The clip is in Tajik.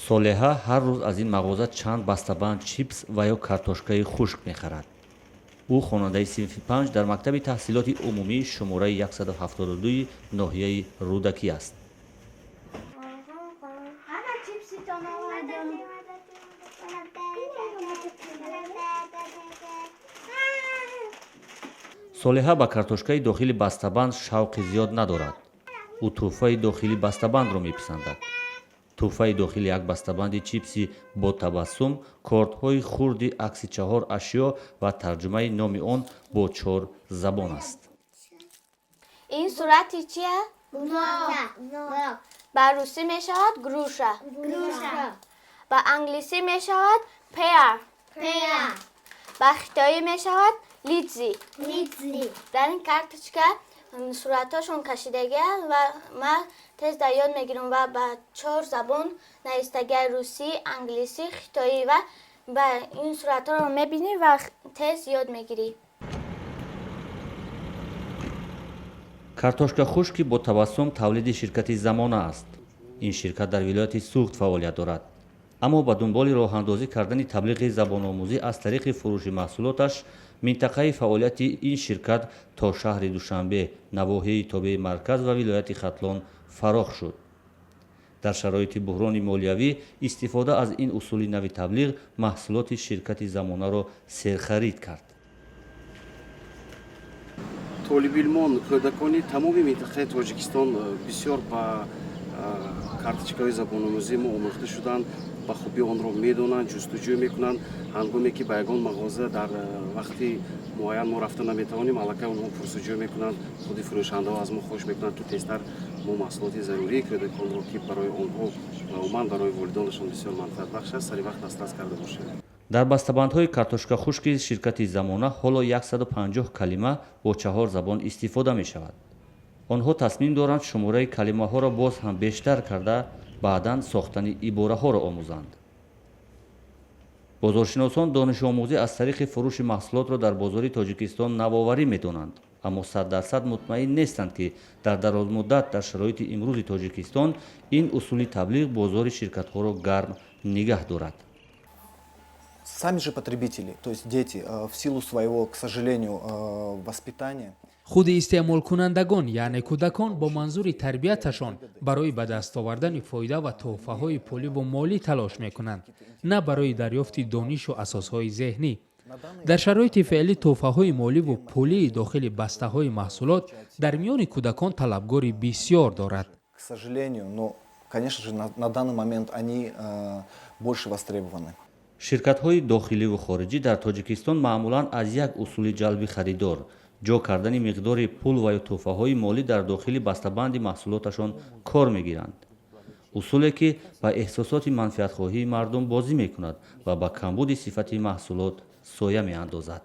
Солеҳа ҳар рӯз аз ин мағоза чанд бастабанд чипс ва ё картошкаи хушк мехарад. Ӯ хонандаи синфи панҷ дар мактаби таҳсилоти умумии шумораи 172 ноҳияи Рӯдакӣ аст. Ана, чипситон овардам. Солеҳа ба картошкаи дохили бастабанд шавқи зиёд надорад. Ӯ тӯҳфаи дохили бастабандро меписандад. Тӯҳфаи дохили як бастабанди чипси бо табассум кортҳои хурди акси чаҳор ашё ва тарҷумаи номи он бо чор забон аст. Ин сурати чия? Ба русӣ мешавад груша, ба англисӣ мешавад pear, ба хитоӣ мешавад лидзи. Дар ин карточка суратҳошон кашидагианд ва ман тез дар ёд мегирам ва ба чор забон навистагия: русӣ, англисӣ, хитоӣ. Ва ба ин суратҳоро мебинӣ ва тез ёд мегирӣ. Картошка хушки бо табассум тавлиди ширкати «Замона» аст. Ин ширкат дар вилояти Суғд фаъолият дорад, аммо ба дунболи роҳандозӣ кардани таблиғи забономӯзӣ аз тариқи фурӯши маҳсулоташ минтақаи фаъолияти ин ширкат то шаҳри Душанбе, навоҳии тобеи марказ ва вилояти Хатлон фарох шуд. Дар шароити буҳрони молиявӣ истифода аз ин усули нави таблиғ маҳсулоти ширкати «Замонаро» серхарид кард. Толибилмон, кӯдакони тамоми минтақаи Тоҷикистон бисёр ба карточкаҳои забономӯзии мо омӯхта шуданд, ба хубӣ онро медонанд, ҷустуҷӯ мекунанд. Ҳангоме ки ба ягон мағоза дар вақти муайян мо рафта наметавонем, аллакай онҳо пурсуҷӯ мекунанд. Худи фурӯшандаҳо аз мо хоҳиш мекунанд, ки тезтар мо маҳсулоти зарурии кӯдаконро, ки барои онҳо ва умуман барои волидонашон бисёр манфиатбахш аст, сари вақт дастрас карда бошем. Дар бастабандҳои картошка хушки ширкати «Замона» ҳоло 150 калима бо чаҳор забон истифода мешавад. Онҳо тасмим доранд шумораи калимаҳоро боз ҳам бештар карда, баъдан сохтани ибораҳоро омӯзанд. Бозоршиносон донишомӯзӣ аз тариқи фурӯши маҳсулотро дар бозори Тоҷикистон навоварӣ медонанд, аммо 100% мутмаин нестанд, ки дар дарозмуддат дар шароити имрӯзи Тоҷикистон ин усули таблиғ бозори ширкатҳоро гарм нигаҳ дорад. Сами же потребители, то есть дети, в силу своего, к сожалению, воспитания, Худи истеъмолкунандагон, яъне кӯдакон, бо манзури тарбияташон барои ба даст овардани фоида ва тӯҳфаҳои пуливу молӣ талош мекунанд, на барои дарёфти донишу асосҳои зеҳнӣ. Дар шароити феълӣ тӯҳфаҳои моливу пулии дохили бастаҳои маҳсулот дар миёни кӯдакон талабгори бисёр дорад. К сожалению, но, конечно же, на данный момент они больше востребованы. Ширкатҳои дохиливу хориҷӣ дар Тоҷикистон маъмулан аз як усули ҷалби харидор, ҷо кардани миқдори пул ва ё тӯҳфаҳои молӣ дар дохили бастабанди маҳсулоташон, кор мегиранд, усуле ки ба эҳсосоти манфиатхоҳии мардум бозӣ мекунад ва ба камбуди сифати маҳсулот соя меандозад.